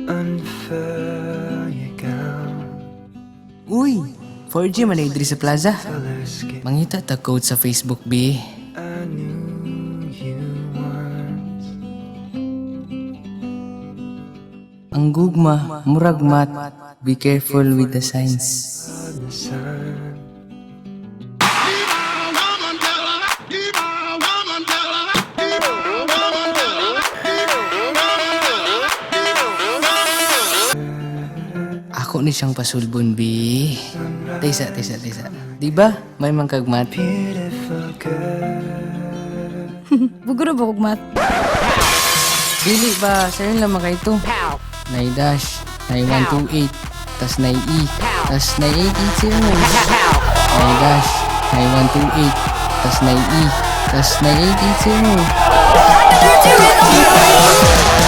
Unfurl your gown. Uy, 4G man diri sa plaza. Color skin. Mangita ta code sa Facebook, B. I knew you once. Ang gugma, murag mat. Be careful with the signs. On the sun. Ako ni siyang pasulbon, B. Taysa, taysa, taysa. Di ba? May mangkagmat. Beautiful girl. Buguro ba kog mat? Dili ba? Sa'yo lang kay ito. 9 dash, 9128, tas 9E, tas 9880. 9 dash, 9128, tas 9E, tas 9880.